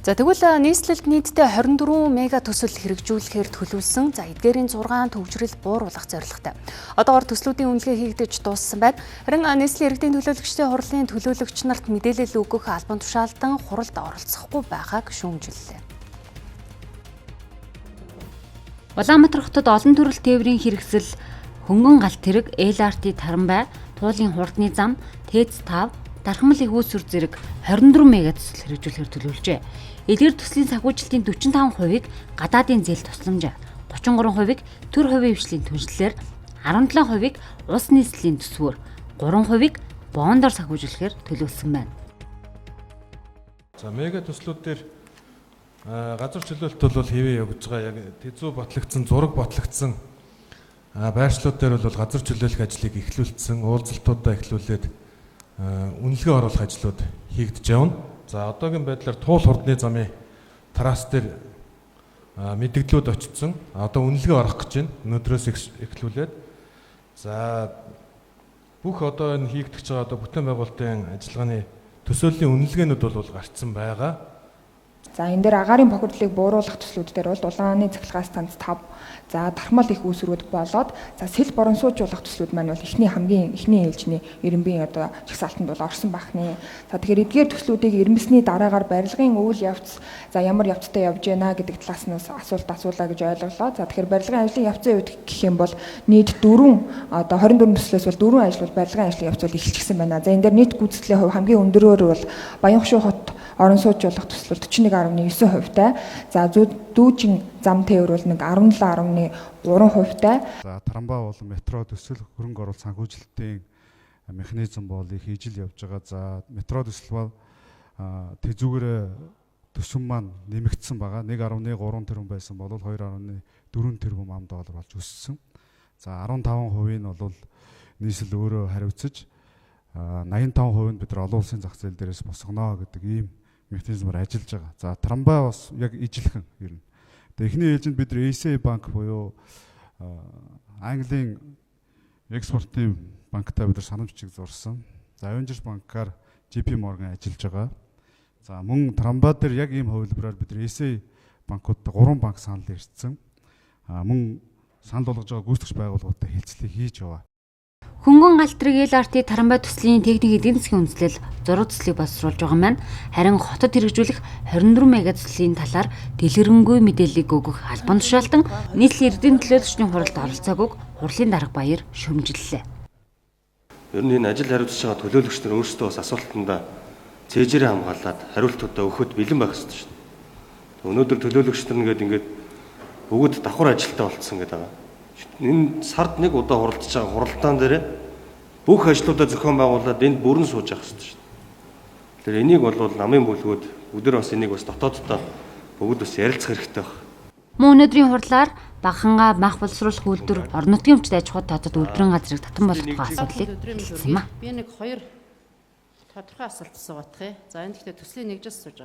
За, тэгвэл нийслэлд нийтдээ 24 мега төсөл хэрэгжүүлэхээр төлөвлөсөн. За, эдгээрийн 6 төвжрэл бууруулах зорилготой. Одоогор төслүүдийн үнэлгээ хийгдэж дууссан байна. Харин нийслэлийн иргэдийн төлөөлөгчдийн хурлын төлөөлөгч нарт мэдээлэл өгөх албан тушаалдан хуралд оролцохгүй байгааг шүүмжиллээ. Улаанбаатар хотод олон төрөл тээврийн хэрэгсэл, хөнгөн галт тэрэг, LRT трамвай, Туулын хурдны зам, ТЭЦ 5, Дархмал их үүсвэр зэрэг 24 мега төсөл хэрэгжүүлэхээр төлөвлөжээ. Эдгээр төслийн санхүүжилтийн 45%-ийг гадаадын зээл тусламж, 33%-ийг төр хувийн хвшлийн түншлэлээр, 17%-ийг улс нийслэлийн төсвөөр, 3%-ийг бондоор санхүүжүүлэхээр төлөвлөсөн байна. За, мега төслүүд дээр газар чөлөөлт бол хэвээ явагдаж байгаа. Яг тэзүү батлагдсан, зураг батлагдсан байршлууд дээр бол газар чөлөөлөх ажлыг эхлүүлсэн, уулзалтуудаа эхлүүлээд үнэлгээ оруулах ажлууд хийгдэж явна. За, одоогийн байдлаар Туул хурдны замын трасс дээр мэдэгдлүүд очсон. Одоо үнэлгээ орох гэж байна. Өнөөдрөөс эхлүүлээд. За, бүх одоо энэ хийгдэж байгаа одоо бүтээн байгуулалтын ажиллагааны төсөөллийн үнэлгээнүүд бол гарцсан байгаа. За, энэ дээр агаарын бохирдлыг бууруулах төслүүд дээр бол Улааны цахилгаан станц 5, за, Дархмал их үүсвэрүүд болоод, за, сэл боронсуужуулах төслүүд маань бол эхний хамгийн эхний ээлжний Ирэмбийн одоо жагсаалтанд бол орсон бахны. За, тэгэхээр эдгээр төслүүдийг ирмэсний дараагаар барилгын үйл явц, за, ямар явцтай явж байна гэдэг талаас нь асуулт асуулаа гэж ойлголоо. За, тэгэхээр барилгын ажлын явцын хувьд гэх юм бол нийт 4 одоо 24 төслөөс бол 4 ажил бол барилгын ажлын явц бол эхэлчихсэн байна. За, энэ дээр нийт гүйцэтгэлийн хувь хамгийн өндөрөөр бол Баянхшуу хот орон сууж болох төсөл бол 41.9%-тай. За, дүүжин зам тээвэр бол нэг 17.3%-тай. За, трамвай болон метро төсөл, хөрөнгө оруулалт санхүүжилтийн механизм бол их ижил явж байгаа. За, метро төсөл бол тэзүүгээрээ төсөв маань нэмэгдсэн байгаа. 1.3 тэрбум байсан бол 2.4 тэрбум ам доллар болж өссөн. За, 15% нь бол нийслэл өөрөө хариуцаж, 85% нь бид нар олон улсын зах зээл дээрээс босгоно гэдэг ийм механизмаар ажиллаж байгаа. За, трамвай бас яг ижилхэн ер нь. Тэгээ эхний ээлжинд бид нар ACA банк буюу Английн экспортын банктай бид нар санамжчиг зурсан. За, Avengers банкаар JP Morgan ажиллаж байгаа. За, мөн трамвай дээр яг ийм хувилбараар бид нар ACA банкудтай 3 банк санал ирсэн. Мөн санал болгож байгаа гүйцэтгэгч байгууллагуудтай хэлцлийг хийж яваа. Хөнгөн галт тэрэг LRT трамвай төслийн техник эдийн засгийн үндэслэл зураг төслийг боловсруулж байгаа маань харин хотод хэрэгжүүлэх 24 мега төслийн талаар дэлгэрэнгүй мэдээллийг өгөх албан тушаалтан нийслэлийн эрдэнэ төлөөлөгчдийн хуралд оролцоогүйг хурлын дарга Баяр шүүмжиллээ. Ер нь энэ ажил хариуцж байгаа төлөөлөгч нар өөрсдөө бас асуултандаа цээжээрээ хамгаалаад хариултуудаа өгөхөд бэлэн байх ёстой шүү дээ. Өнөөдөр төлөөлөгч нар нэгэд ингээд бүгд давхар ажилтаа болцсон гэдэг байгаа. Энэ сард нэг удаа хуралдаж байгаа хуралдаан дээр бүх ажлуудаа зохион байгуулад энд бүрэн сууж явах ёстой шүү дээ. Тэгэхээр энийг бол намын бүлгүүд өдөр бас энийг бас дотооддоо бүгд бас ярилцах хэрэгтэй байна. Мөн өнөөдрийн хурлаар Багахангаа мах боловсруулах үйлдвэр орон нутгийн өвчтөд аж ахуйд тооцоод үйлдвэрийн газрыг татан болгох асуудлыг хэлсэн юм а. Би нэг хоёр тодорхой асуулт асуугаадах. За, энэ гэхдээ төслийн нэгжээс сууж байгаа.